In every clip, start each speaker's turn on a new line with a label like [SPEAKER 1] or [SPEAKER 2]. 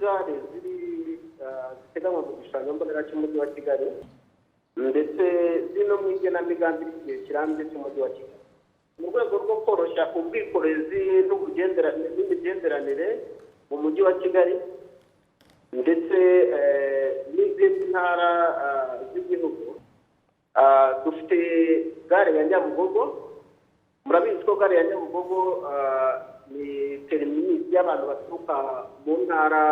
[SPEAKER 1] gare ziri ziteganywa mu gishushanyo mbonera cy'umujyi wa Kigali, ndetse ziri no mu igenamigambi ry'igihe kirambye cy'umujyi wa Kigali, mu rwego rwo koroshya ubwikorezi n'imigenderanire mu mujyi wa Kigali ndetse n'izindi ntara z'igihugu. Dufite gare ya Nyabugogo. Murabizi ko gare ya Nyabugogo ni terminus y'abantu baturuka mu ntara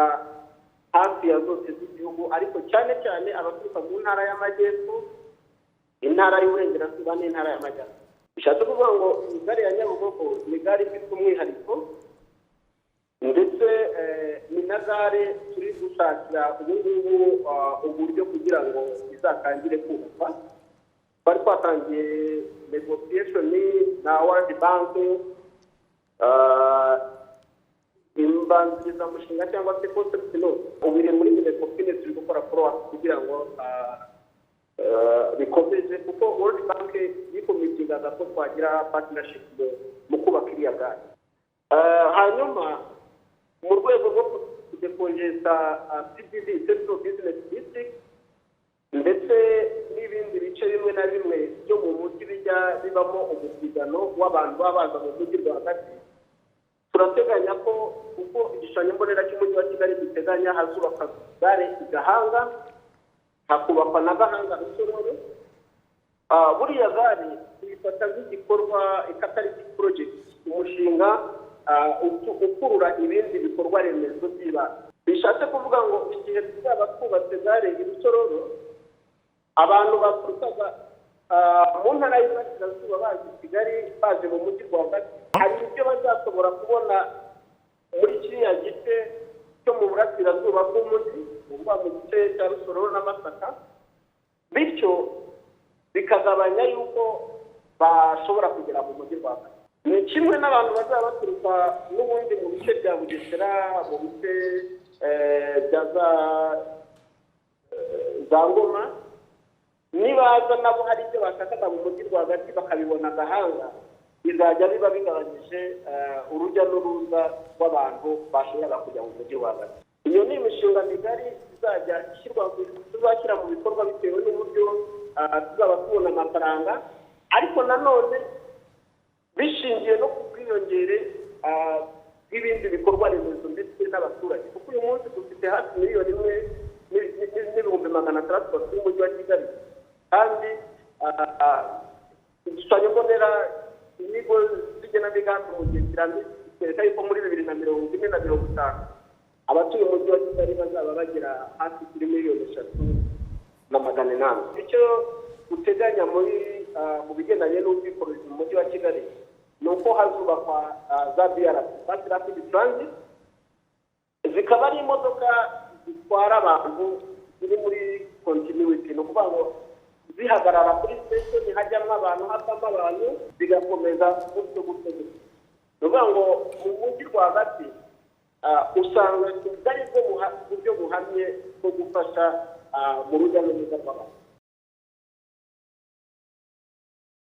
[SPEAKER 1] hafi ya zose z'igihugu, ariko cyane cyane abaturuka mu ntara y'Amajyepfo, intara y'Uburengerazuba n'intara y'Amajyaruguru. Bishatse kuvuga ngo gare ya Nyabugogo ni gare ifite umwihariko, ndetse ni na gare turi gushakira ubu ngubu uburyo kugira ngo izatangire kubakwa. Twari twatangiye negotiation na World Bank, imbanzirizamushinga cyangwa se concept note ubu iri muri MINECOFIN, turi gukora follow up kugira ngo bikomeze, kuko World Bank yicommittingaga ko twagira partnership mu kubaka iriya gare. Hanyuma mu rwego rwo kudecongesta CBD, Central Business District, ndetse n'ibindi bice bimwe na bimwe byo mu mujyi bijya bibamo umubyigano w'abantu baba baza mu mujyi rwagati, turateganya ko uko igishushanyo mbonera cy'umujyi wa Kigali giteganya, hazubakwa gare i Gahanga, hakubakwa na Gahanga Rusororo. Buriya gare tuyifata nk'igikorwa catalytic project, umushinga ukurura ibindi bikorwa remezo by'ibanze. Bishatse kuvuga ngo igihe tuzaba twubatse gare i Rusororo, abantu baturukaga mu ntara y'Iburasirazuba baje i Kigali, baje mu mujyi rwagati, hari ibyo bazashobora kubona muri kiriya gice cyo mu burasirazuba bw'umujyi, ni ukuvuga mu gice cya Rusororo na Masaka, bityo bikagabanya yuko bashobora kugera mu mujyi rwagati. Ni kimwe n'abantu bazaba baturuka n'ubundi mu bice bya Bugesera, mu bice bya za Ngoma, nibaza nabo hari ibyo bashakaga mu mujyi rwagati bakabibona Gahanga, bizajya biba bigabanyije urujya n'uruza rw'abantu bashoboraga kujya mu mujyi rwagati. Iyo ni imishinga migari izajya ishyirwa, tuzashyira mu bikorwa bitewe n'uburyo tuzaba tubona amafaranga, ariko nanone bishingiye no ku bwiyongere bw'ibindi bikorwa remezo ndetse n'abaturage, kuko uyu munsi dufite hafi 1,600,000 batuye umujyi wa Kigali, kandi igishushanyo mbonera, inyigo z'igenamigambi mu gihe kirambye zitwereka yuko muri 2040 na 50 abatuye umujyi wa Kigali bazaba bagera hafi kuri 3,800,000. Icyo uteganya muri mu bigendanye n'ubwikorezi mu mujyi wa Kigali ni uko hazubakwa za BRT, Bus Rapid Transit, zikaba ari imodoka zitwara abantu ziri muri continuity, ni ukuvuga ngo zihagarara kuri station, hajyamo abantu, havamo abantu, bigakomeza gutyo gutyo gutyo. Ni ukuvuga ngo mu mujyi rwagati usanga ubwo ari bwo buryo buhamye bwo gufasha mu rujya n'uruza rw'abantu.